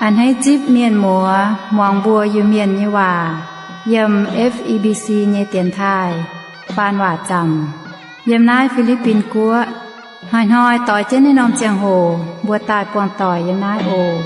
A'hneiv zipv mienh muoz muangx mbuo Iu-Mienh nyei waac yiem F E B C nyei dienx taaih faan waac zaamc yiem naaiv Fi^li^bin Guoqv. Hnoi-hnoi doix jienv naaiv norm ziangh hoc mbuo daaih buangh doic yiem naaiv oc.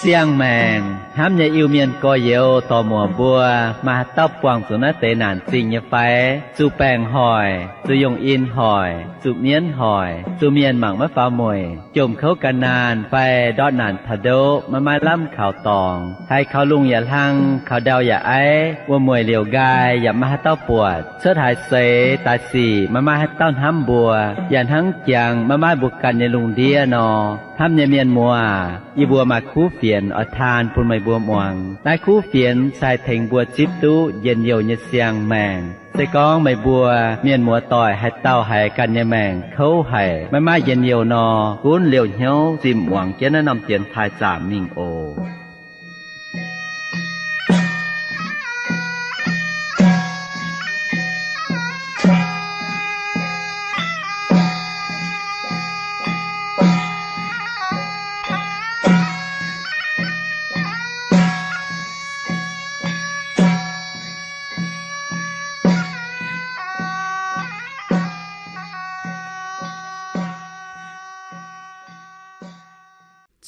Siang-maengc hnamv nyei Iu-Mienh gorx-youz dorc-muoc mbuo, maaih haaix dauh buangh zuqc naaiv deix naanc zingh nyei fai? Zuqc baengc hoic, zuqc yungh in hoic, zuqc mienv hoic, zuqc mienh mangc maiv faaux mueic, jomc kouv gan naanh fai ndortv naanc taux ndoqv maiv maaih lamh kaux dorngx, haiz kaux lungh yaac hlang, kaux ndau yaac aiv, wuom-mueic liouc nqaai yaac maiv maaih haaix dauh buatc, cuotv haaix seix daaih sic maiv maaih haaix dauh hnamv mbuo, yaac hnangv jangx maiv maaih mbuo ganh nyei lungh ndiev nor. Hnamv nyei mienh muoz, yie mbuo maaih kuv fienx oix taan bun meih mbuo muangx. Naaiv kuv fienx se haih tengx mbuo zipv duqv njien-youh nyei siang-maengc. Se gorngv meih mbuo mienh muoz-doic haaix dauh haiz ganh nyei maengc kouv haic, maiv maaih njien-youh nor, gunv liouh hnyouv zimh muangx jienv naaiv norm dienx taaih zaamc mingh oc.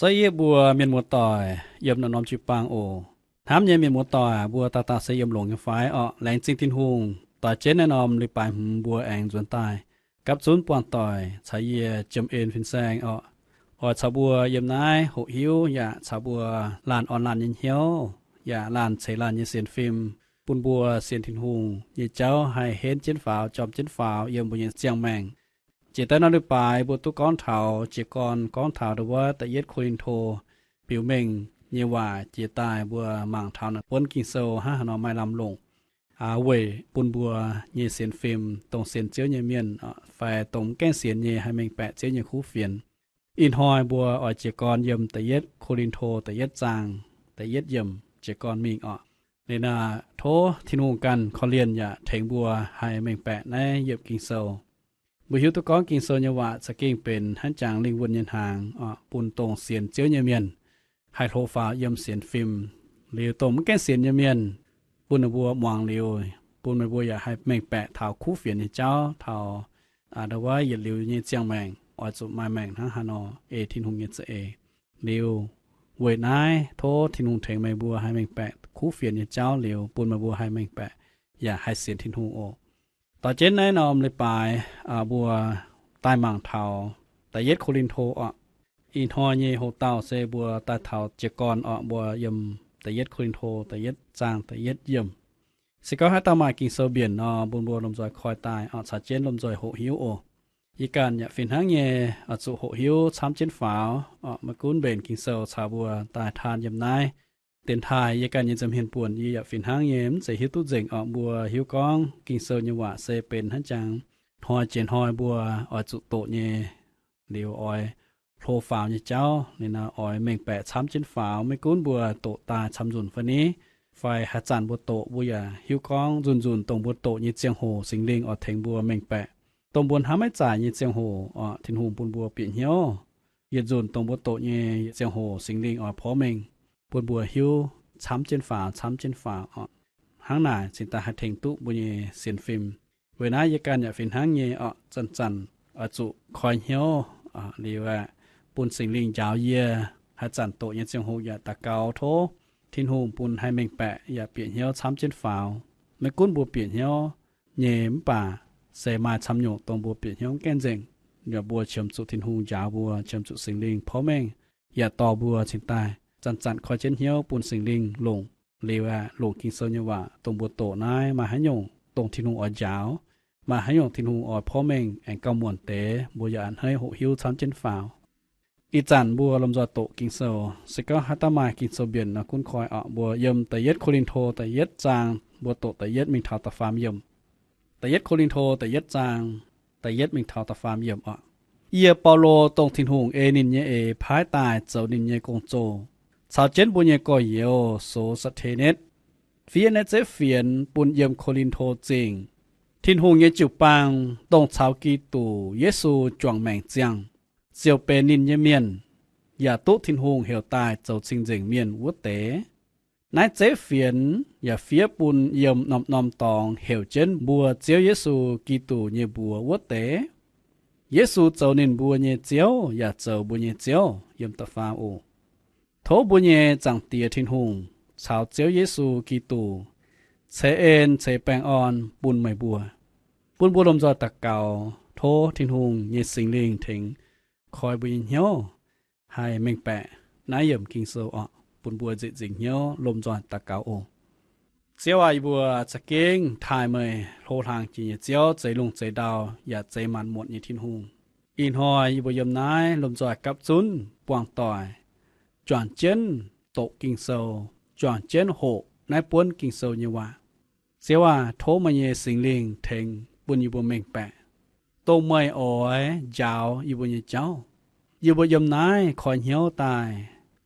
Za'gengh yie mbuo mienh muoz-doic yiem naaiv norm jiu-baang oc. Hnamv nyei mienh muoz-doic, mbuo dauh dauh se yiem longx nyei fai orqc? Laengz zingh Tin-Hungh, doix jienv naaiv norm leiz-baaix hmz mbuo aengx nzuonx daaih gapv zunv buangh doic caux yie, Jiem En Fin-Saeng orqc. Oix caux mbuo yiem naaiv hoqc hiuv yaac caux mbuo laanh orn laanh nyei hnyouv yaac laanh ceix laanh nyei sienx fim, bun mbuo sienx Tin-Hungh nyei jauv haih henv jienv faaux, jorm jienv faaux yiem mbuo nyei ziangh maengc. Jiex daaih norm leiz-baaix mbuo duqv gorngv taux jiez gorn gorngv taux ndau wuov da'yietv Ko^lin^to biux mengh nyei waac jiex daaih, mbuo mangc taux naaiv buonv Ging-Sou hnangv haaix nor maaih lamh longc weic bun mbuo nyei sienx fim, dongh sienx Ziouv nyei mienh fai dongh mv gaengh sienx nyei, haih mengh baeqc Ziouv nyei kuv fienx. Ih hnoi mbuo oix jiez gorn yiem da'yietv Ko^lin^to da'yietv zaang da'yietv yiemc jiez gorn mingh orqc. Liuz naaic, tov Tin-Hungh ganh korv-lienh yaac tengx mbuo haih mengh baeqc naaiv yiemc Ging-Sou. Mbuo hiuv duqv gorngv Ging-Sou nyei waac za'gengh benx hnangv jangx lingh wuonh nyei hnaangx orqc, bun dongh sienx Ziouv nyei mienh haih hlo faaux yiem sienx fim. Liuz dongh mv gaengh sienx nyei mienh, bun ninh mbuo muangx liuz, bun meih mbuo yaac haih mengh baeqc taux kuv fienx nyei jauv, taux ndau wuov yietc liuz nyei ziangh maengc oix zuqc maaih maengc hnangv haaix nor ei Tin-Hungh nyei za'eix. Liuz weic naaiv tov Tin-Hungh tengx meih mbuo haih mengh baeqc kuv fienx nyei jauv liuz, bun meih mbuo haih mengh baeqc yaac haih sienx Tin-Hungh oc. Doix jienv naaiv norm leiz-baaix mbuo daaih mangc taux da'yietv Ko^lin^to orqc. Ih hnoi nyei hoc-dauh se mbuo daaih taux jiez gorn orqc, mbuo yiem da'yietv Ko^lin^to da'yietv zaang da'yietv yiemc. Se gorngv haaix dauh maaih Ging-Sou mbienc nor, bun mbuo lomh nzoih koi daaih orqc, caux jienv lomh nzoih hoqc hiuv oc. Yie ganh yaac fih hnangv nyei oix zuqc hoqc hiuv camv jienv faaux orqc, maiv gunv mbenc Ging-Sou caux mbuo daaih taan yiem naaiv dienx taaih. Yie ganh nyei nza'hmien buonc yie yaac fih hnangv nyei mv zeiz hiuv duqv nzengc orqc. Mbuo hiuv gorngv Ging-Sou nyei waac se benx hnangv jangx hnoi jiex hnoi mbuo oix zuqc doqc nyei, liuz oix hlo faaux nyei jauv. Liuz naaic oix mengh baeqc camv jienv faaux, maiv gunv mbuo doqc daaih camv nzunc fai ni, fai haaix zanc mbuo doqc, mbuo yaac hiuv gorngv nzunc nzunc dongh mbuo doqc nyei ziangh hoc Singx Lingh oix tengx mbuo mengh baeqc. Dongh mbuo hnamv maiv zaaic nyei ziangh hoc orqc, Tin-Hungh bun mbuo bieqc hnyouv. Yietc nzunc dongh mbuo doqc nyei ziangh hoc Singx Lingh oix porv mengh, bun mbuo hiuv camv jienv faaux, camv jienv faaux orqc. Hnangv naaic cingx daaih haih tengx duqv mbuo nyei sienx fim. Weic naaiv yie ganh yaac fih hnangv nyei orqc, zanc-zanc oix zuqc koi hnyouv liuz aeqv, bun Singx Lingh njaaux yie. Haaix zanc doqc nyei ziangh hoc yaac daux gaux tov Tin-Hungh bun haih mengh baeqc yaac bieqc hnyouv camv jienv faaux. Maiv gunv mbuo bieqc hnyouv nyei mv baac se maaih camv nyungc dongh mbuo bieqc hnyouv mv gaengh nzengc, yaac mbuo qiemx zuqc Tin-Hungh njaaux mbuo, qiemx zuqc Singx Lingh porv mengh yaac dorh mbuo cingx daaih zanc-zanc koi jienv hnyouv bun Singx Lingh longc. Liuz aeqv, longc Ging-Sou nyei waac dongh mbuo doqc naaiv maaih haaix nyungc dongh Tin-Hungh oix njaaux, maaih haaix nyungc Tin-Hungh oix porv mengh aengx gauh muonc deix, mbuo yaac a'hneiv hoqc hiuv camv jienv faaux. Ih zanc mbuo lomh nzoih doqc Ging-Sou. Se gorngv haaix dauh maaih Ging-Sou mbienc nor gunv koi orqc, mbuo yiem da'yietv Ko^lin^to da'yietv zaang, mbuo doqc da'yietv mingh taux da'faam yiemc. Da'yietv Ko^lin^to da'yietv zaang, da'yietv mingh taux da'faam yiemc orqc. Yie, Baulo, dongh Tin-Hungh ei ninh nyei eix paaiv daaih zoux ninh nyei gong-zoh, caux jienv mbuo nyei gorx-youz, Sox^satv^te^netv, fiev naaiv zeiv fienx bun yiem Ko^lin^to Zingh, Tin-Hungh nyei jiu-baang, dongh caux Giduc Yesu juangc maengc ziangh, ziouc benx ninh nyei mienh, yaac duqv Tin-Hungh heuc daaih zoux cing-nzengc mienh wuov deix. Naaiv zeiv fienx yaac fiev bun yiem norm-norm dorngx heuc jienv mbuo Ziouv Yesu Giduc nyei mbuox wuov deix. Yesu zoux ninh mbuo nyei Ziouv yaac zoux mbuo nyei Ziouv. Yiem da'faam oc. Tov mbuo nyei Zaangc Diex Tin-Hungh caux Ziouv Yesu Giduc ceix en ceix baengh orn bun meih mbuo. Bun mbuo lomh nzoih daux gaux tov Tin-Hungh nyei Singx Lingh tengx koi mbuo nyei hnyouv haih mengh baeqc naaiv yiemc Ging-Sou orqc. Bun mbuo nzieqc nzingc hnyouv lomh nzoih daux gaux oc. Ziouv aac, yie mbuo za'gengh taaih meih, hlo hlang jiex nyei Ziouv, zeix lungh zeix ndau yaac zeix maanc muotc nyei Tin-Hungh. Ih hnoi yie mbuo yiem naaiv lomh nzoih gapv zunv buangh doic, juangc jienv doqc Ging-Sou, juangc jienv hoqc naaiv buonv Ging-Sou nyei waac. Ziouv aac, tov meih nyei Singx Lingh tengx bun yie mbuo mengh baeqc, dongh meih oix njaaux yie mbuo nyei jauv. Yie mbuo yiem naaiv koi hnyouv daaih,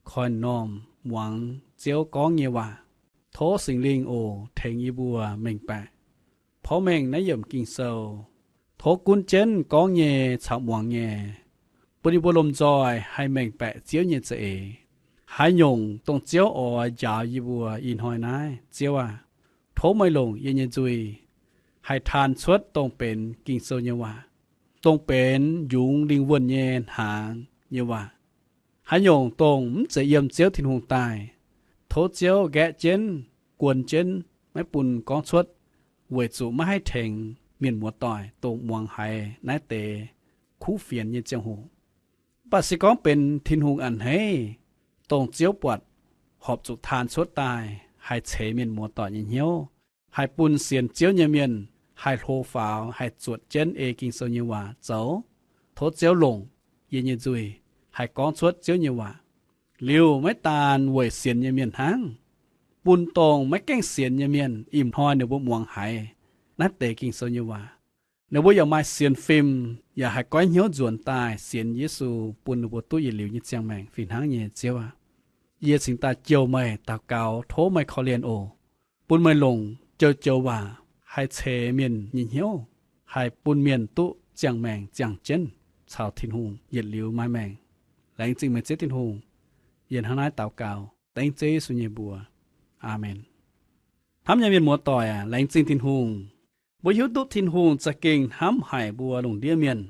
koi m'normh muangx Ziouv gorngv nyei waac. Tov Singx Lingh oc tengx yie mbuo mengh baeqc porv mengh naaiv yiemc Ging-Sou. Tov gunv jienv gorngv nyei caux muangx nyei bun yie mbuo lomh nzoih haih mengh baeqc Ziouv nyei za'eix. Haaix nyungc dongh Ziouv oix njaaux yie mbuo ih hnoi naaiv, Ziouv aac, tov meih longc yie nyei nzuih haih taan cuotv dongh benx Ging-Sou nyei waac, dongh benx yungz lingh wuonh nyei hnaangx nyei waac. Haaix nyungc dongh mv zeiz yiem Ziouv Tin-Hungh daaih, tov Ziouv nqaeqv jienv, guon jienv, maiv bun gorngv cuotv, weic zuqc maiv haih tengx mienh muoz-doic dongh muangx haiz naaiv deix kuv fienx nyei ziangh hoc. Mv baac se gorngv benx Tin-Hungh a'hneiv, dongh Ziouv buatc horpc zuqc taan cuotv daaih haih ceix mienh muoz-doic nyei hnyouv, haih bun sienx Ziouv nyei mienh haih hlo faaux, haih zuotc jienv ei Ging-Sou nyei waac zoux, tov Ziouv longc yie nyei nzuih haih gorngv cuotv Ziouv nyei waac. Liuz maiv daan weic sienx nyei mienh hnangv, bun dongh maiv gaengh sienx nyei mienh ih hnoi ninh mbuo muangx haiz naaiv deix Ging-Sou nyei waac, ninh mbuo yaac maaih sienx fim, yaac haih goiv hnyouv nzuonx daaih sienx Yesu bun ninh mbuo duqv yietc liuz nyei ziangh maengc. Fih hnangv nyei, Ziouv aac, yie cingx daaih jouh meih daux gaux tov meih korv-lienh oc. Bun meih longc joux-joux waac haih ceix mienh nyei hnyouv, haih bun mienh duqv ziangh maengc ziangh jienv caux Tin-Hungh yietc liuz maaih maengc. Laengz zingh meih Ziouv Tin-Hungh. Yie hnangv naaiv daux gaux dengv Ziouv Yesu nyei mbuox. Aamen. Hnamv nyei mienh muoz-doic aac, laengz zingh Tin-Hungh. Mbuo hiuv duqv Tin-Hungh za'gengh hnamv haic mbuo lungh ndiev mienh.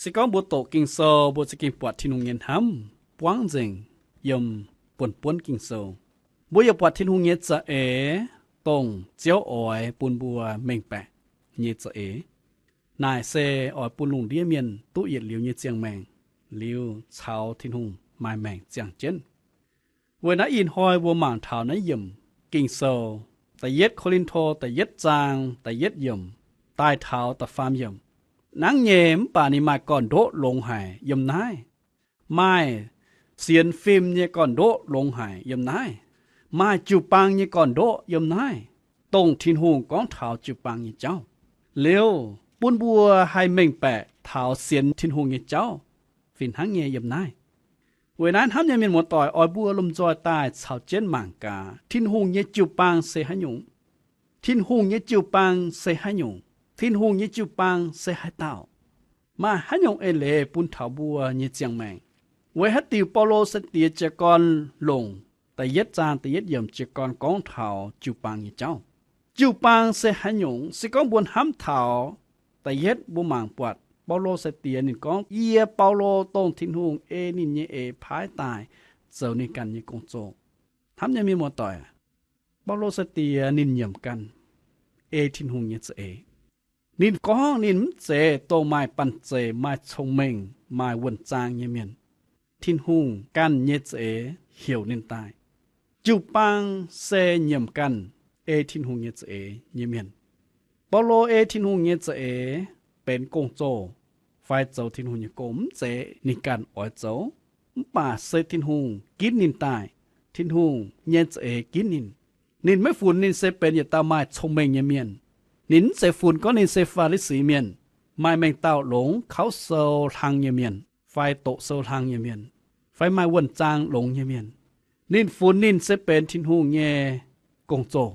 Se gorngv mbuo doqc Ging-Sou, mbuo za'gengh buatc Tin-Hungh nyei hnamv buangv nzengc yiem buonv-buonv Ging-Sou. Mbuo yaac buatc Tin-Hungh nyei za'eix, dongh Ziouv oix bun mbuo mengh baeqc nyei za'eix. Naaic se oix bun lungh ndiev mienh duqv yietc liuz nyei ziangh maengc, liuz caux Tin-Hungh maaih maengc ziangh jienv. Weic naaiv ih hnoi mbuo mangc taux naaiv yiemc Ging-Sou, da'yietv Ko^lin^to da'yietv zaang da'yietv yiemc daaih taux da'faam yiemc. Nangv nyei, mv baac ninh maaih gorn-ndoqv longx haic yiem naaiv. Maaih sienx fim nyei gorn-ndoqv longx haic yiem naaiv. Maaih jiu-baang nyei gorn-ndoqv yiem naaiv, dongh Tin-Hungh gorngv taux jiu-baang nyei jauv. Liuz bun mbuo haih mengh baeqc taux sienx Tin-Hungh nyei jauv fih hnangv nyei yiem naaiv. Weic naaiv hnamv nyei mienh muoz-doic, oix mbuo lomh nzoih daaih caux jienv mangc gaax Tin-Hungh nyei jiu-baang se haaix nyungc. Tin-Hungh nyei jiu-baang se haaix nyungc? Tin-Hungh nyei jiu-baang se haaix dauh? Maaih haaix nyungc eix leiz bun taux mbuo nyei ziangh maengc? Weic haaix diuc Baulo sai-diex jiez gorn longc da'yietv zaang da'yietv yiemc jiez gorn gorngv taux jiu-baang nyei jauv? Jiu-baang se haaix nyungc? Se gorngv mbuo hnamv taux da'yietv, mbuo mangc buatc Baulo sai-diex ninh gorngv, Yie, Baulo, dongh Tin-Hungh ei ninh nyei eix paaiv daaih zoux ninh ganh nyei gong-zoh. Hnamv nyei mienh muoz-doic aac, Baulo sai-diex ninh nyiemc ganh ei Tin-Hungh nyei za'eix. Ninh gorngv ninh mv zeiz dongh maaih banh zeic, maaih cong-mengh, maaih wuonh zaang nyei mienh. Tin-Hungh ganh nyei za'eix heuc ninh daaih. Jiu-baang se nyiemc ganh ei Tin-Hungh nyei za'eix nyei mienh. Baulo ei Tin-Hungh nyei za'eix benx gong-zoh fai zoux Tin-Hungh nyei gong, mv zeiz ninh ganh oix zoux, mv baac se Tin-Hungh ginv ninh daaih. Tin-Hungh nyei za'eix ginv ninh. Ninh maiv funx ninh se benx yietc dauh maaih cong-mengh nyei mienh. Ninh mv zeiz funx gorngv ninh se Faa^li^si Mienh, maaih mengh dauh longx, kauv sou hlang nyei mienh, fai doqc sou hlang nyei mienh, fai maaih wuonh zaang longx nyei mienh. Ninh funx ninh se benx Tin-Hungh nyei gong-zoh.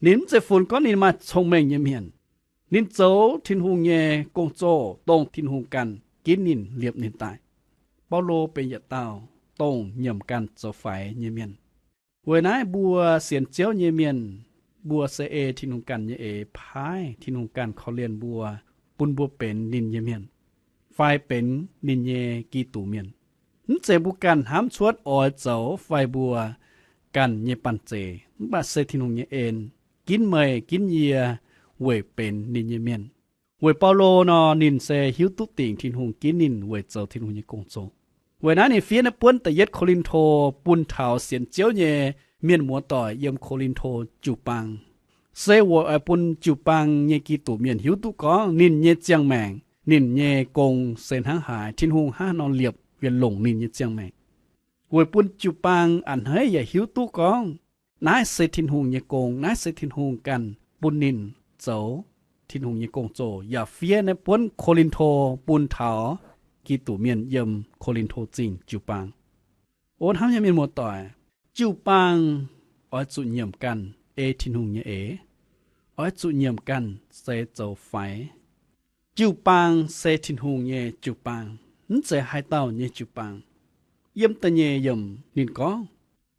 Ninh mv zeiz funx gorngv ninh maaih cong-mengh nyei mienh. Ninh zoux Tin-Hungh nyei gong-zoh, dongh Tin-Hungh ganh ginv ninh, liepc ninh daaih. Baulo benx yietc dauh dongh nyiemc ganh zoux faix nyei mienh. Weic naaiv mbuo sienx Ziouv nyei mienh, mbuo se ei Tin-Hungh ganh nyei eix paaiv Tin-Hungh ganh korv-lienh mbuo, bun mbuo benx ninh nyei mienh, fai benx ninh nyei Giduc Mienh. Mv zeiz mbuo ganh hnamv cuotv oix zoux fai mbuo ganh nyei banh zeic, mv baac se Tin-Hungh nyei en ginv meih ginv yie weic benx ninh nyei mienh. Weic Baulo nor, ninh se hiuv duqv dingc Tin-Hungh ginv ninh weic zoux Tin-Hungh nyei gong-zoh. Weic naaiv ninh fiev naaiv buonv da'yietv Ko^lin^to bun taux sienx Ziouv nyei mienh muoz-doic yiem Ko^lin^to jiu-baang, se weic oix bun jiu-baang nyei Giduc Mienh hiuv duqv gorngv ninh nyei ziangh maengc, ninh nyei gong se hnangv haaix, Tin-Hungh hnangv haaix nor liepc yaac longc ninh nyei ziangh maengc, weic bun jiu-baang a'hneiv yaac hiuv duqv gorngv naaiv se Tin-Hungh nyei gong, naaiv se Tin-Hungh ganh bun ninh zoux Tin-Hungh nyei gong-zoh, yaac fiev naaiv buonv Ko^lin^to bun taux Giduc Mienh yiem Ko^lin^to Zingh jiu-baang. O hnamv nyei mienh muoz-doic, jiu-baang oix zuqc nyiemc ganh ei Tin-Hungh nyei eix, oix zuqc nyiemc ganh se zoux faix. Jiu-baang se Tin-Hungh nyei jiu-baang, mv zeiz haaix dauh nyei jiu-baang. Yiem da'nyeic yiemc ninh gorngv,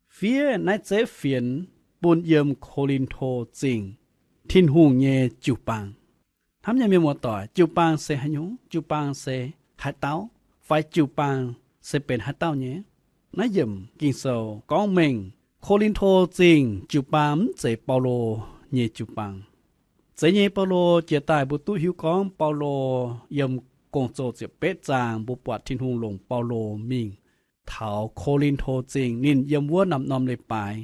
fiev naaiv zeiv fienx bun yiem Ko^lin^to Zingh Tin-Hungh nyei jiu-baang. Hnamv nyei mienh muoz-doic, jiu-baang se haaix nyungc? Jiu-baang se haaix dauh? Fai jiu-baang se benx haaix dauh nyei? Naaiv yiemc Ging-Sou gorngv mengh Ko^lin^to Zingh jiu-baang mv zeiz Baulo nyei jiu-baang. Zeiz nyei, Baulo jiex daaih mbuo duqv hiuv gorngv Baulo yiem Gong-Zoh ziepc betv zaang mbuo buatc Tin-Hungh longc Baulo mingh taux Ko^lin^to Zingh. Ninh yiem wuov norm-norm leiz-baaix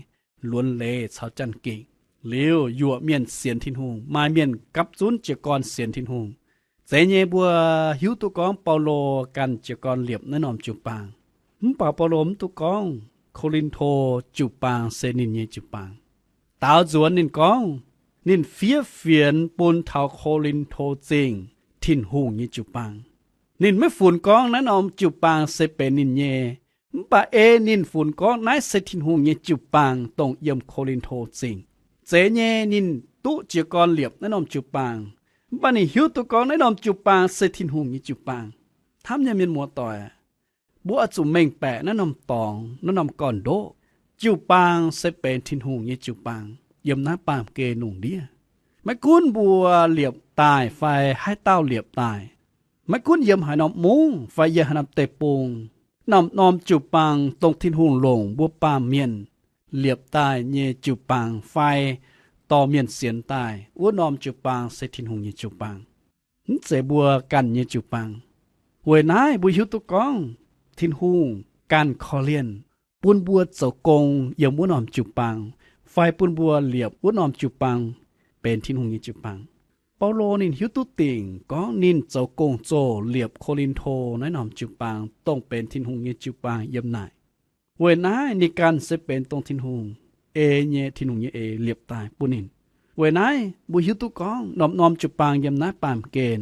luonx leiz caux janx-gengh, liuz yuoqc mienh sienx Tin-Hungh, maaih mienh gapv zunv jiez gorn sienx Tin-Hungh. Zeiz nyei, mbuo hiuv duqv gorngv Baulo ganh jiez gorn liepc naaiv norm jiu-baang. Mv baac Baulo mv duqv gorngv Ko^lin^to jiu-baang se ninh nyei jiu-baang. Daaux nzuonx ninh gorngv, ninh fiev fienx bun taux Ko^lin^to Zingh Tin-Hungh nyei jiu-baang. Ninh maiv funx gorngv naaiv norm jiu-baang se benx ninh nyei, mv baac ei ninh funx gorngv naaiv se Tin-Hungh nyei jiu-baang dongh yiem Ko^lin^to Zingh. Zeiz nyei, ninh duqv jiez gorn liepc naaiv norm jiu-baang, mv baac ninh hiuv duqv gorngv naaiv norm jiu-baang se Tin-Hungh nyei jiu-baang. Hnamv nyei mienh muoz-doic, mbuo oix zuqc mengh baeqc naaiv norm dorngx, naaiv norm gorn-ndoqv. Jiu-baang se benx Tin-Hungh nyei jiu-baang yiem naaiv baamh gen lungh ndiev. Maiv gunv mbuo liepc daaih fai haaix dauh liepc daaih, maiv gunv yiem haaix norm mungv fai yiem haaix norm deic-bung, norm-norm jiu-baang dongh Tin-Hungh longc mbuo baamh mienh liepc daaih nyei jiu-baang fai dorh mienh sienx daaih, wuov norm jiu-baang se Tin-Hungh nyei jiu-baang, mv zeiz mbuo ganh nyei jiu-baang. Weic naaiv mbuo hiuv duqv gorngv Tin-Hungh ganh korv-lienh bun mbuo zoux gong yiem wuov norm jiu-baang, fai bun mbuo liepc wuov norm jiu-baang benx Tin-Hungh nyei jiu-baang. Baulo ninh hiuv duqv dingc gorngv ninh zoux gong-zoh liepc Ko^lin^to naaiv norm jiu-baang dongh benx Tin-Hungh nyei jiu-baang yiem naaic. Weic naaiv ninh ganh se benx dongh Tin-Hungh ei nyei, Tin-Hungh nyei eix liepc daaih bun ninh. Weic naaiv mbuo hiuv duqv gorngv norm-norm jiu-baang yiem naaiv baamh gen,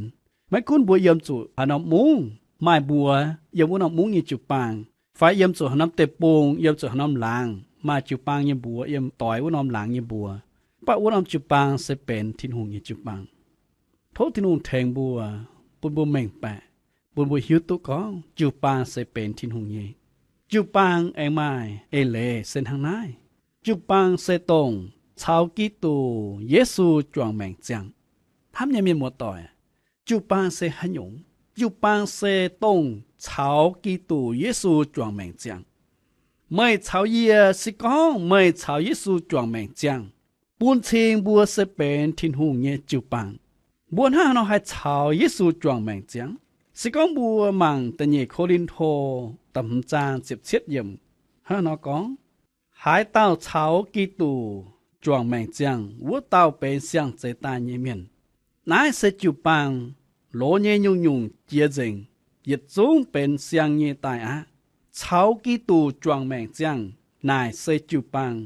maiv gunv mbuo yiem zuqc haaix norm mungv, maaih mbuox yiem wuov norm mungv nyei jiu-baang, fai yiem zuqc haaix norm deic-bung, yiem zuqc haaix norm laangz, maaih jiu-baang nyei mbuox yiem doix wuov norm laangz nyei mbuox, mv baac wuov norm jiu-baang se benx Tin-Hungh nyei jiu-baang. Tov Tin-Hungh tengx mbuo, bun mbuo mengh baeqc, bun mbuo hiuv duqv gorngv jiu-baang se benx Tin-Hungh nyei. Jiu-baang aengx maaih eix leiz se hnangv naaiv. Jiu-baang se dongh caux Giduc Yesu juangc maengc ziangh. Hnamv nyei mienh muoz-doic, jiu-baang se haaix nyungc? Jiu-baang se dongh caux Giduc Yesu juangc maengc ziangh. Meih caux yie, se gorngv meih caux Yesu juangc maengc ziangh, bun cing mbuo se benx Tin-Hungh nyei jiu-baang. Mbuo hnangv haaix nor haih caux Yesu juangc maengc ziangh? Se gorngv mbuo mangc da'nyeic Ko^lin^to da'hmz zaang ziepc cietv yiemc, hnangv haaix nor gorngv, haaix dauh caux Giduc juangc maengc ziangh, wuov dauh benx siang-zeix daaih nyei mienh. Naaiv se jiu-baang. Loz nyei nyungc-nyungc jiex nzengc, yietc zungv benx siang nyei daaih aqv. Caux Giduc juangc maengc ziangh naaic se jiu-baang.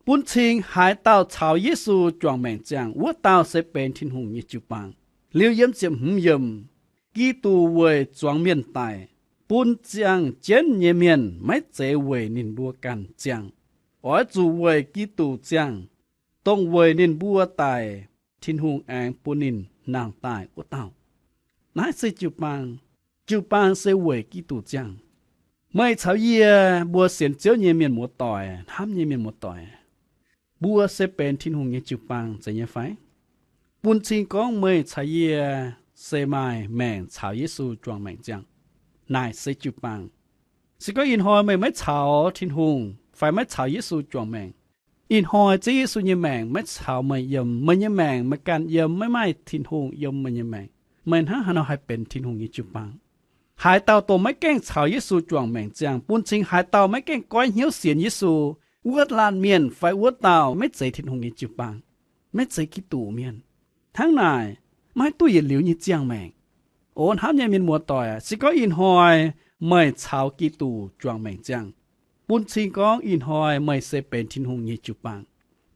Bun cing haaix dauh caux Yesu juangc maengc ziangh, wuov dauh se benx Tin-Hungh nyei jiu-baang. Liuz yiem ziepc hmz yiemc, Giduc weic zuangx mienh daic, bun ziangh jienv nyei mienh, maiv zeiz weic ninh mbuo ganh ziangh. Oix zuqc weic Giduc ziangh, dongh weic ninh mbuo daic, Tin-Hungh aengx bun ninh nangh daaih wuov dauh. Naaiv se jiu-baang. Jiu-baang se weic Giduc ziangh. Meih caux yie mbuo sienx Ziouv nyei mienh muoz-doic, hnamv nyei mienh muoz-doic, mbuo se benx Tin-Hungh nyei jiu-baang zeiz nyei fai? Bun cing gorngv meih caux yie se maaih maengc caux Yesu juangc maengc ziangh. Naaic se jiu-baang. Se gorngv ih hnoi meih maiv caux Tin-Hungh fai maiv caux Yesu juangc maengc, ih hnoi Ziouv Yesu nyei maengc maiv caux meih yiem, meih nyei maengc meih ganh yiem, maiv maaih Tin-Hungh yiem meih nyei maengc, meih hnangv haaix nor haih benx Tin-Hungh nyei jiu-baang? Haaix dauh dongh maiv gaengh caux Yesu juangc maengc ziangh, bun cing haaix dauh maiv gaengh goiv hnyouv sienx Yesu, wuov laanh mienh fai wuov dauh maiv zeiz Tin-Hungh nyei jiu-baang, maiv zeiz Giduc mienh. Hnangv naaic, maiv duqv yietc liuz nyei ziangh maengc. O hnamv nyei mienh muoz-doic, se gorngv ih hnoi meih caux Giduc juangc maengc ziangh, bun cing gorngv ih hnoi meih se benx Tin-Hungh nyei jiu-baang.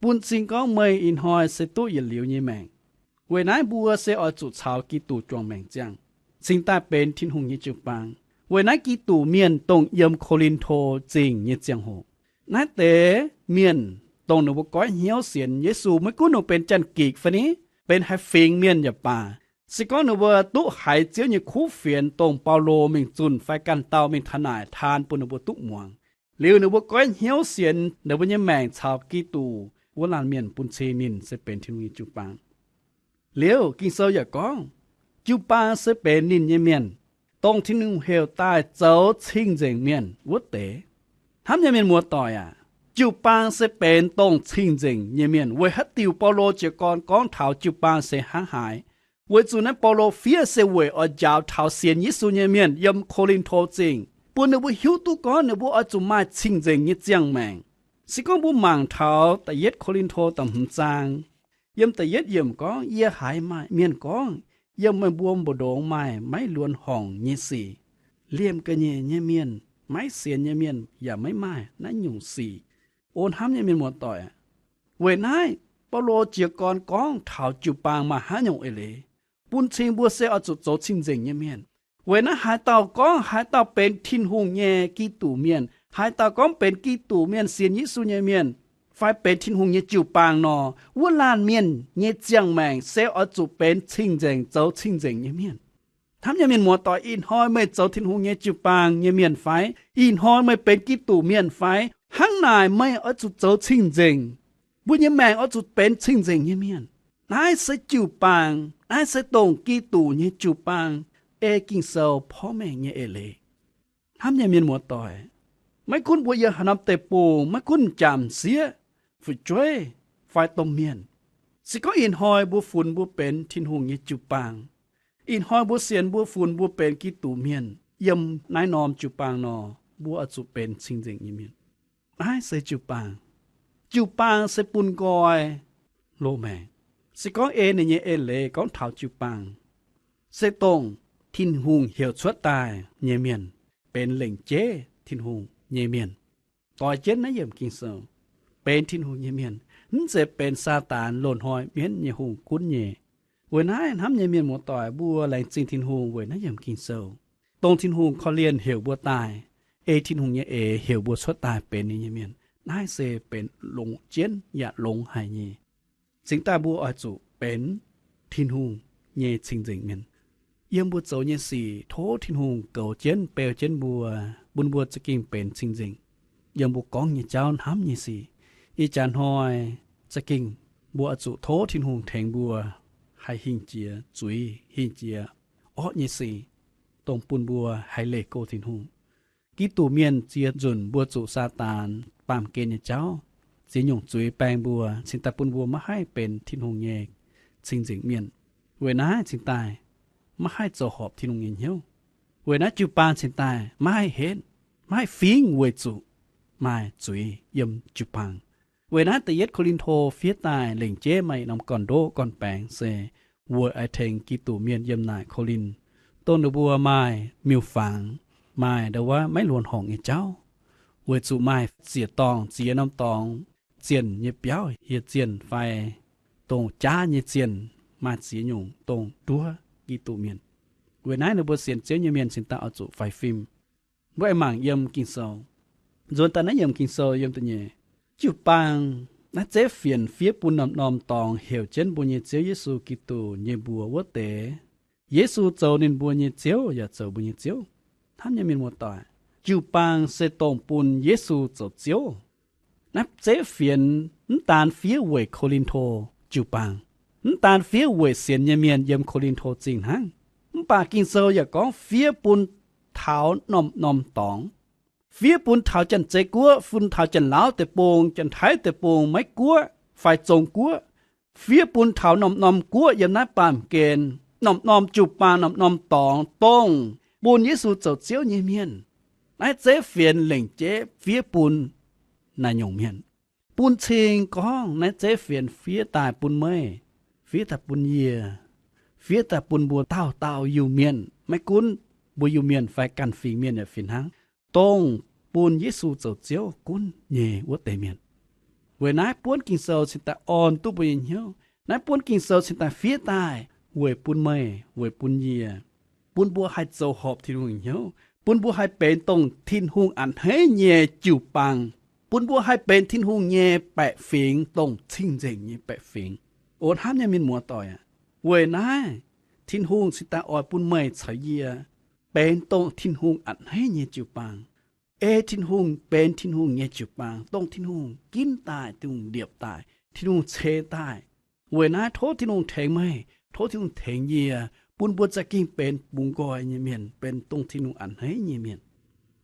Bun cing gorngv meih ih hnoi se duqv yietc liuz nyei maengc. Weic naaiv mbuo se oix zuqc caux Giduc juangc maengc ziangh, cingx daaih benx Tin-Hungh nyei jiu-baang. Weic naaiv Giduc mienh dongh yiem Ko^lin^to Zingh nyei ziangh hoc, naaiv deix mienh dongh ninh mbuo goiv hnyouv sienx Yesu, maiv gunv ninh benx Janx-Gikc fai ni, benx haaix fingx mienh yaac baac, se gorngv ninh mbuo duqv haiz Ziouv nyei kuv fienx dongh Baulo mingh zunh fai ganh dauh mingh taux naaic taan bun ninh mbuo duqv muangx, liuz ninh mbuo goiv hnyouv sienx, ninh mbuo nyei maengc caux Giduc, wuov laanh mienh bun cing ninh se benx Tin-Hungh nyei jiu-baang. Liuz Ging-Sou yaac gorngv, jiu-baang se benx ninh nyei mienh, dongh Tin-Hungh heuc daaih zoux cing-nzengc mienh wuov deix. Hnamv nyei mienh muoz-doic aac, jiu-baang se benx dongh cing-nzengc nyei mienh. Weic haaix diuc Baulo jiez gorn gorngv taux jiu-baang se hnangv haaix? Weic zuqc naaiv Baulo fiev se weic oix njaaux taux sienx Yesu nyei mienh yiem Ko^lin^to Zingh, bun ninh mbuo hiuv duqv gorngv ninh mbuo oix zuqc maaih cing-nzengc nyei ziangh maengc. Se gorngv mbuo mangc taux da'yietv Ko^lin^to da'hmz zaang, yiem da'yietv yiemc gorngv, yie haiz maaih mienh gorngv, yiem meih mbuo mbu'ndongx maaih maiv luonx horngc nyei sic. Liemh ga'nyiec nyei mienh, maiv sienx nyei mienh yaac maiv maaih naaiv nyungc sic. O hnamv nyei mienh muoz-doic, weic naaiv Baulo jiez gorn gorngv taux jiu-baang maaih haaix nyungc eix leiz, bun cing mbuo se oix zuqc zoux cing-nzengc nyei mienh. Weic naaiv haaix dauh gorngv haaix dauh benx Tin-Hungh nyei Giduc mienh, haaix dauh gorngv benx Giduc mienh, sienx Yesu nyei mienh, fai benx Tin-Hungh nyei jiu-baang nor, wuov laanh mienh nyei ziangh maengc se oix zuqc benx cing-nzengc, zoux cing-nzengc nyei mienh. Hnamv nyei mienh muoz-doic, ih hnoi meih zoux Tin-Hungh nyei jiu-baang nyei mienh fai? Ih hnoi meih benx Giduc mienh fai? Hnangv naaic meih oix zuqc zoux cing-nzengc. Mbuo nyei maengc oix zuqc benx cing-nzengc nyei mienh. Naaiv se jiu-baang, naaiv se dongh Giduc nyei jiu-baang, ei Ging-Sou porv mengh nyei eix leiz. Hnamv nyei mienh muoz-doic, maiv gunv mbuo yiem haaix norm deic-bung, maiv gunv m'jangc m'sieqv, fu'jueiv fai domh mienh, se gorngv ih hnoi mbuo funx mbuo benx Tin-Hungh nyei jiu-baang, ih hnoi mbuo sienx mbuo funx mbuo benx Giduc mienh yiem naaiv norm jiu-baang nor, mbuo oix zuqc benx cing-nzengc nyei mienh. Naaiv se jiu-baang. Jiu-baang se bun nqoi loz-maengc. Se gorngv ei ninh nyei eix leiz gorngv taux jiu-baang, se dongh Tin-Hungh heuc cuotv daaih nyei mienh, benx lengc jeiv Tin-Hungh nyei mienh. Doix jienv naaiv yiemc Ging-Sou, benx Tin-Hungh nyei mienh, mv zeiz benx Saadaan loz-hnoi mienv nyei hungh gunv nyei. Weic naaiv hnamv nyei mienh muoz-doic, mbuo laengz zingh Tin-Hungh weic naaiv yiemc Ging-Sou, dongh Tin-Hungh korv-lienh heuc mbuo daaih, ei Tin-Hungh nyei eix heuc mbuo cuotv daaih benx ninh nyei mienh. Naaiv se benx longx jienv yaac longx haic nyei. Cingx daaih mbuo oix zuqc benx Tin-Hungh nyei cing-nzengc mienh. Yiem mbuo zoux nyei sic tov Tin-Hungh goux jienv beu jienv mbuo, bun mbuo za'gengh benx cing-nzengc yiem mbuo gorngv nyei jauv, hnamv nyei sic. Ih jaax hnoi za'gengh mbuo oix zuqc tov Tin-Hungh tengx mbuo haih hingh jiex zuiz, hingh jiex orqv nyei sic, dongh bun mbuo haih leih go Tin-Hungh. Giduc mienh ziex nzunc mbuo zuqc Saadaan baamh gen nyei jauv, ziex nyungc zuiz baeng mbuo, cingx daaih bun mbuo maiv haih benx Tin-Hungh nyei cing-nzengc mienh. Weic naaiv cingx daaih maiv haih zoux horpc Tin-Hungh nyei hnyouv. Weic naaiv jiu-baang cingx daaih maiv haih henv, maiv haih fingv weic zuqc maaih zuiz yiem jiu-baang. Weic naaiv da'yietv Ko^lin^to fiev daaih lengc jeiv maaih norm gorn-ndoqv gorn-baengx se weic oix tengx Giduc mienh yiem naaic Ko^lin, dongh ninh mbuo maaih miuc-fangx, maaih ndau wuov maiv luonx horngc nyei jauv, weic zuqc maaih ziec-dorngh ziex norm dorngx, zienh nyei biauv hieh zienh fai dongh jaav nyei zienh, maaih ziex nyungc dongh nduov Giduc mienh. Weic naaiv ninh mbuo sienx Ziouv nyei mienh cingx daaih oix zuqc faix fim. Mbuo aengx mangc yiem Ging-Sou, nzuonx daaih naaiv yiemc Ging-Sou yiem da'nyeic, jiu-baang Naaiv zeiv fienx fiev bun norm-norm dorngx heuc jienv mbuo nyei Ziouv Yesu Giduc nyei mbuox wuov deix. Yesu zoux ninh mbuo nyei Ziouv yaac zoux mbuo nyei Ziouv. Hnamv nyei mienh muoz-doic, jiu-baang se dongh bun Yesu zoux Ziouv. Naaiv zeiv fienx mv daan fiev weic Ko^lin^to jiu-baang, mv daan fiev weic sienx nyei mienh yiem Ko^lin^to Zingh hnangv. Mv baac Ging-Sou yaac gorngv fiev bun taux norm-norm dorngx. Fiev bun taux Janx-Zei Guoqv, fun taux Janx-Laauv deic-bung, Janx-Taiv deic-bung, Meiv Guoqv fai Zong Guoqv. Fiev bun taux norm-norm guoqv yiem naaiv baamh gen, norm-norm jiu-baang, norm-norm dorngx, dongh bun Yesu zoux Ziouv nyei mienh. Naaiv zeiv fienx lengc jeiv fiev bun naaiv nyungc mienh. Bun cing gorngv naaiv zeiv fienx fiev daaih bun meih, fiev daaih bun yie, fiev daaih bun mbuo dauh dauh Iu-Mienh, maiv gunv mbuo Iu-Mienh fai ganh fingx mienh yaac fih hnangv, dongh bun Yesu zoux Ziouv gunv nyei wuov deix mienh. Weic naaiv buonv Ging-Sou cingx daaih orn duqv mbuo nyei hnyouv. Naaiv buonv Ging-Sou cingx daaih fiev daaih weic bun meih, weic bun yie, bun mbuo haih zoux horpc Tin-Hungh hnyouv, bun mbuo haih benx dongh Tin-Hungh a'hneiv nyei jiu-baang, bun mbuo haih benx Tin-Hungh nyei baeqc fingx, dongh cing-nzengc nyei baeqc fingx. O hnamv nyei mienh muoz-doic aac, weic naaiv Tin-Hungh cingx daaih oix bun meih caux yie benx dongh Tin-Hungh a'hneiv nyei jiu-baang. Ei Tin-Hungh benx Tin-Hungh nyei jiu-baang, dongh Tin-Hungh ginv daaih, Tin-Hungh liepc daaih, Tin-Hungh ceix daaih. Weic naaiv tov Tin-Hungh tengx meih, tov Tin-Hungh tengx yie, bun mbuo za'gengh benx bungx nqoi nyei mienh, benx dongh Tin-Hungh a'hneiv nyei mienh.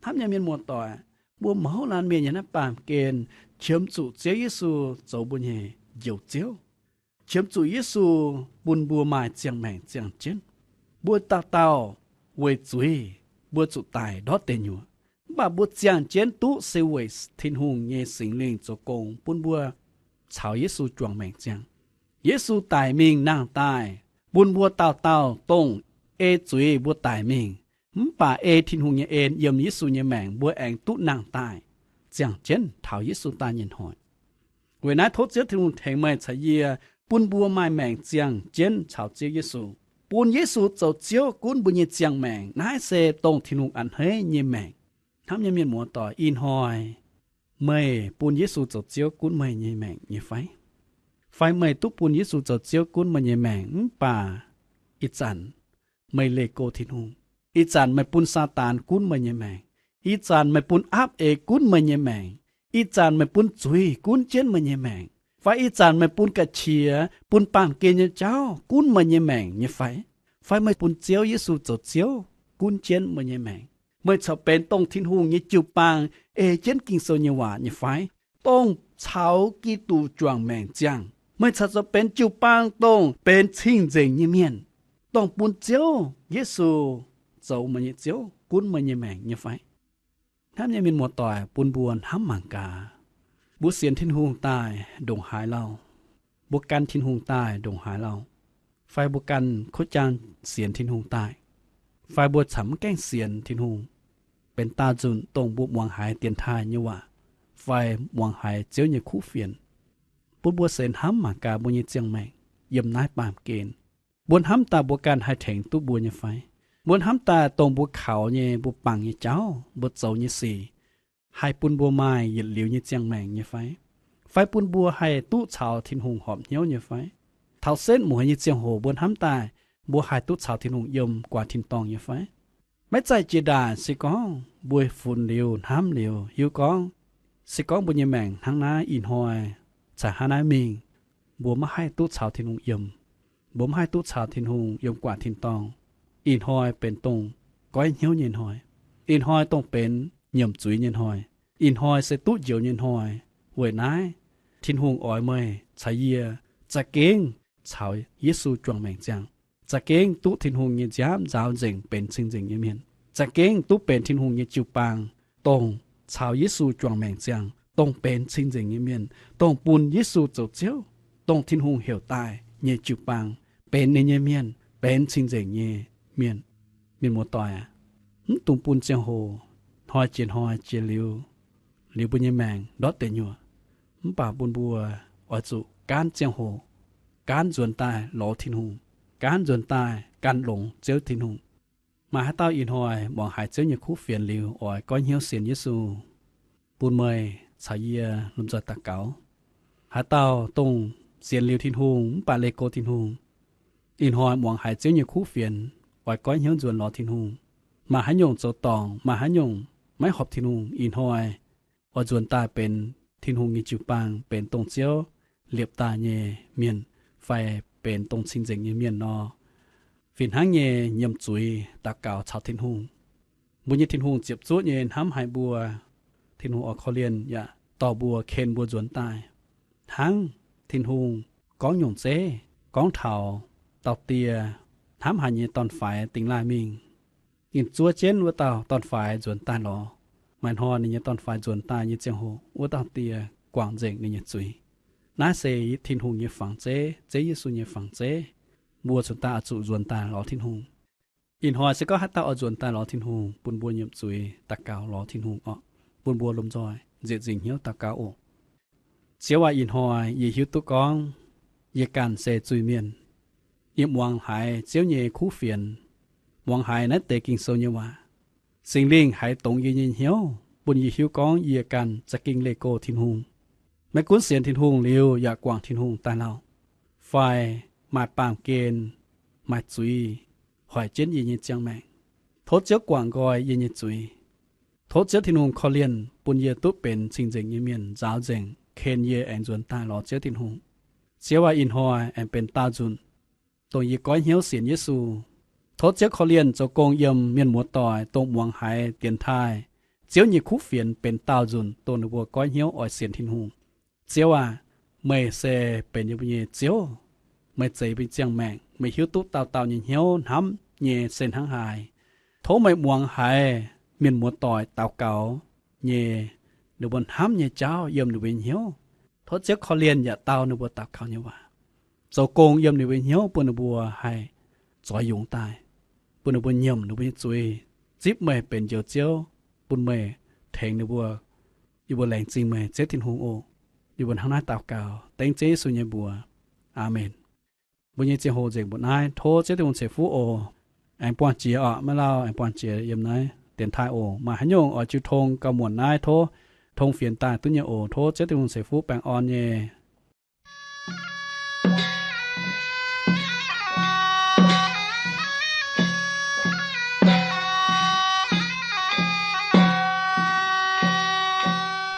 Hnamv nyei mienh muoz-doic, mbuo mouz laanh mienh yiem naaiv baamh gen qiemx zuqc Ziouv Yesu zoux mbuo nyei Njoux Ziouv. Qiemx zuqc Yesu bun mbuo maaih ziangh maengc ziangh jienv. Mbuo dauh dauh weic zuiz mbuo zuqc daic ndortv deic nyuoqc. Mv baac mbuo ziangh jienv duqv se weic Tin-Hungh nyei Singx Lingh zoux gong bun mbuo caux Yesu juangc maengc ziangh. Yesu daic mingh nangh daaih bun mbuo dauh dauh dongh ei zuiz mbuo daic mingh, mv baac ei Tin-Hungh nyei en yiem Yesu nyei maengc mbuo aengx duqv nangh daaih, ziangh jienv taux Yesu daaih nyei hnoi. Weic naaiv tov Ziouv Tin-Hungh tengx meih caux yie, bun mbuo maaih maengc ziangh jienv caux Ziouv Yesu, bun Yesu zoux Ziouv gunv mbuo nyei ziangh maengc. Naaiv se dongh Tin-Hungh a'hneiv nyei maengc. Hnamv nyei mienh muoz-doic, ih hnoi meih bun Yesu zoux Ziouv gunv meih nyei maengc nyei fai? Fai meih duqv bun Yesu zoux Ziouv gunv meih nyei maengc mv baac ih zanc meih leih go Tin-Hungh? Ih zanc meih bun Saadaan gunv meih nyei maengc? Ih zanc meih bun aapv eix gunv meih nyei maengc? Ih zanc meih bun zuiz gunv jienv meih nyei maengc? Fai ih zanc meih bun ga'qiex, bun baamh gen nyei jauv gunv meih nyei maengc nyei fai? Fai meih bun Ziouv Yesu zoux Ziouv gunv jienv meih nyei maengc? Meih corc benx dongh Tin-Hungh nyei jiu-baang ei jienv Ging-Sou nyei waac nyei fai? Dongh caux Giduc juangc maengc ziangh, meih corc zoux benx jiu-baang dongh benx cing-nzengc nyei mienh, dongh bun Ziouv Yesu zoux meih nyei Ziouv gunv meih nyei maengc nyei fai? Hnamv nyei mienh muoz-doic, bun mbuo hnamv mangc gaax, mbuo sienx Tin-Hungh daaih ndongc haaix lauh? Mbuo gan Tin-Hungh daaih ndongc haaix lauh? Fai mbuo ganh kuv jaang sienx Tin-Hungh daaih? Fai mbuo camv mv gaengh sienx Tin-Hungh, benx daauh nzunc dongh mbuo muangx haiz dienx taaih nyei waac, fai muangx haiz Ziouv nyei kuv fienx? Bun mbuo seix hnamv mangc gaax mbuo nyei ziangh maengc yiem naaiv baamh gen. Mbuo hnamv daaih mbuo ganh haih tengx duqv mbuo nyei fai? Mbuo hnamv daaih dongh mbuo kaux nyei, mbuo bangc nyei jauv, mbuo zoux nyei sic, haih bun mbuo maaih yietc liuz nyei ziangh maengc nyei fai? Fai bun mbuo haih duqv caux Tin-Hungh horpc hnyouv nyei fai? Taux setv mueiz nyei ziangh hoc mbuo hnamv daaih mbuo haih duqv caux Tin-Hungh yiem guaax tin-dorngh nyei fai? Maiv zaih jiex ndaanc se gorngv mbuo funx liuz hnamv liuz hiuv gorngv, se gorngv mbuo nyei maengc hnangv naaiv ih hnoi caux hnangv naaiv mingh, mbuo maiv haih duqv caux Tin-Hungh yiem. Mbuo maiv haih duqv caux Tin-Hungh yiem guaax tin-dorngh. Ih hnoi benx dongh goiv hnyouv nyei hnoi. Ih hnoi dongh benx nyiemc zuiz nyei hnoi. Ih hnoi se duqv njoux nyei hnoi. Weic naaiv, Tin-Hungh oix meih caux yie za'gengh caux Yesu juangc maengc ziangh, za'gengh duqv Tin-Hungh nyei nziaamv nzaaux nzengc benx cing-nzengc nyei mienh, za'gengh duqv benx Tin-Hungh nyei jiu-baang, dongh caux Yesu juangc maengc ziangh, dongh benx cing-nzengc nyei mienh, dongh bun Yesu zoux Ziouv, dongh Tin-Hungh heuc daaih nyei jiu-baang, benx ninh nyei mienh, benx cing-nzengc nyei mienh. Mienh muoz-doic aac, mv dungx bun ziangh hoc hnoi jiex hnoi jiex liuz, liuz mbuo nyei maengc ndortv deic nyuoqc. Mv baac bun mbuo oix zuqc gaanv ziangh hoc, gaanv nzuonx daaih lorz Tin-Hungh, gaanv nzuonx daaih gan longx Ziouv Tin-Hungh. Maaih haaix dauh ih hnoi muangx haiz Ziouv nyei kuv fienx liuz oix goiv hnyouv sienx Yesu? Bun meih caux yie lomh nzoih daux gaux. Haaix dauh dongh sienx liuz Tin-Hungh mv baac leih go Tin-Hungh, ih hnoi muangx haiz Ziouv nyei kuv fienx, oix goiv hnyouv nzuonx lorz Tin-Hungh. Maaih haaix nyungc zoux dorngc, maaih haaix nyungc maiv horpc Tin-Hungh, ih hnoi oix nzuonx daaih benx Tin-Hungh nyei jiu-baang, benx dongh Ziouv liepc daaih nyei mienh, fai benx dongh cing-nzengc nyei mienh nor, fih hnangv nyei nyiemc zuiz daux gaux caux Tin-Hungh. Mbuo nyei Tin-Hungh ziepc zuoqv nyei hnamv haic mbuo. Tin-Hungh oix korv-lienh yaac dorh mbuo, ken mbuo nzuonx daaih. Hnangv Tin-Hungh gorngv nyungc zeiv, gorngv taux dauh die hnamv haic nyei dorn-faix dingx laaih mingh, ninh zuov jienv wuov dauh dorn-faix nzuonx daaih lorz. Maaih hnoi ninh nyei dorn-faix nzuonx daaih nyei ziangh hoc, wuov dauh die guangc nzengc ninh nyei zuiz. Naaiv se Tin-Hungh nyei fangx zeiv, Ziouv Yesu nyei fangx zeiv. Mbuo cingx daaih oix zuqc nzuonx daaih lorz Tin-Hungh. Ih hnoi se gorngv haaix dauh oix nzuonx daaih lorz Tin-Hungh, bun mbuo nyiemc zuiz daux gaux lorz Tin-Hungh oc. Bun mbuo lomh nzoih nzieqc nzingc hnyouv daux gaux oc. Ziouv aac, ih hnoi yie hiuv duqv gorngv yie ganh se zuiz-mienh. Yie muangx haiz Ziouv nyei kuv fienx, muangx haiz naaiv deix Ging-Sou nyei waac. Singx Lingh haiz dongz yie nyei hnyouv, bun yie hiuv gorngv yie ganh za'gengh leih go Tin-Hungh. Maiv gunv sienx Tin-Hungh liuz yaac guangc Tin-Hungh daaih lauh, fai maaih baamh gen, maaih zuiz hoic jienv yie nyei ziangh maengc. Tov Ziouv guangc nqoi yie nyei zuiz. Tov Ziouv Tin-Hungh korv-lienh bun yie duqv benx cing-nzengc nyei mienh, nzaaux nzengc, ken yie aengx nzuonx daaih lorz Ziouv Tin-Hungh. Ziouv aac, ih hnoi aengx benx daauh nzunc dongh yie goiv hnyouv sienx Yesu. Tov Ziouv korv-lienh zoux gong yiem mienh muoz-doic dongh muangx haiz dienx taaih Ziouv nyei kuv fienx benx daauh nzunc dongh ninh mbuo goiv hnyouv oix sienx Tin-Hungh. Ziouv aac, meih se benx yie mbuo nyei Ziouv. Meih zeix mbuo nyei ziangh maengc. Meih hiuv duqv dauh dauh nyei hnyouv hnamv nyei se hnangv haaix. Tov meih muangx haiz mienh muoz-doic daux gaux nyei, ninh mbuo hnamv nyei jauv yiem ninh mbuo nyei hnyouv. Tov Ziouv korv-lienh yaac dau ninh mbuo daux gaux nyei waac, zoux gong yiem ninh mbuo nyei hnyouv bun ninh mbuo haih zoix yungz daaih, bun ninh mbuo nyiemc ninh mbuo nyei zuiz, zipv meih benx Njoux Ziouv, bun meih tengx ninh mbuo. Yie mbuo laengz zingh meih, Ziouv Tin-Hungh oc. Yie mbuo hnangv naaiv daux gaux dengv Ziouv Yesu nyei mbuox. Aamen. Mbuo nyei ziangh hoc nzengc mbuoqc naaiv. Tov Ziouv Tin-Hungh ceix fuqv oc. Aengx buangh jiex oc, maiv lauh, aengx buangh jiex yiem naaiv dienx taaih oc. Maaih haaix nyungc oix jiu tong gauh muonc naaiv, tov tong fienx daaih duqv nyei oc. Tov Ziouv Tin-Hungh ceix fuqv baengh orn nyei.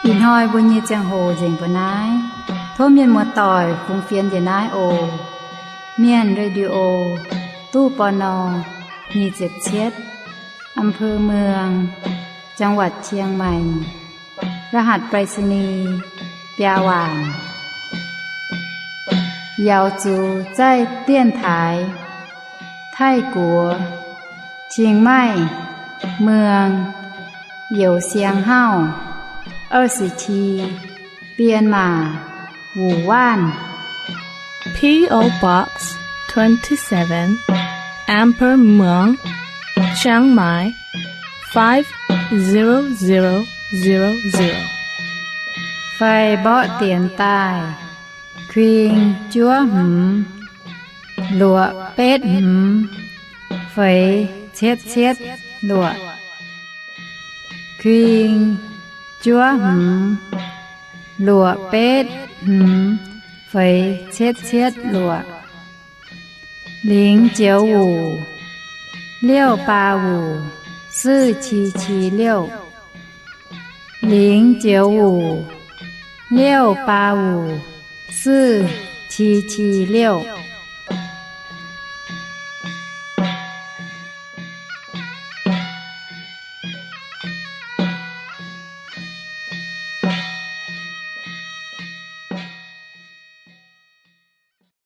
Ih hnoi mbuo nyei ziangh hoc nzengc mbuoqc naaiv. Tov mienh muoz-doic fungx fienx njiec naaiv oc. Mienh Radio, ตู้ ปณ. nyic ziepc cietv, อำเภอเมือง จังหวัดเชียงใหม่ รหัสไปรษณีย์ biaa waanc. Yaux zuqc zaih dienx taaix Taiv-Guoqv, Chiang Mai, เมือง Yeosiang Hauv, 二十七, Myanmar, Wuhan. P O Box twenty-seven, Amber Muang, Chiang Mai, five zero zero zero zero. Fai mborqv dienx daaih: kuing juov hmz luoqc betv hmz feix cietv cietv luoqc. Kuing juov hmz luoqc betv hmz feix cietv cietv luoqc. 零九五六八五四七七六, 零九五六八五四七七六.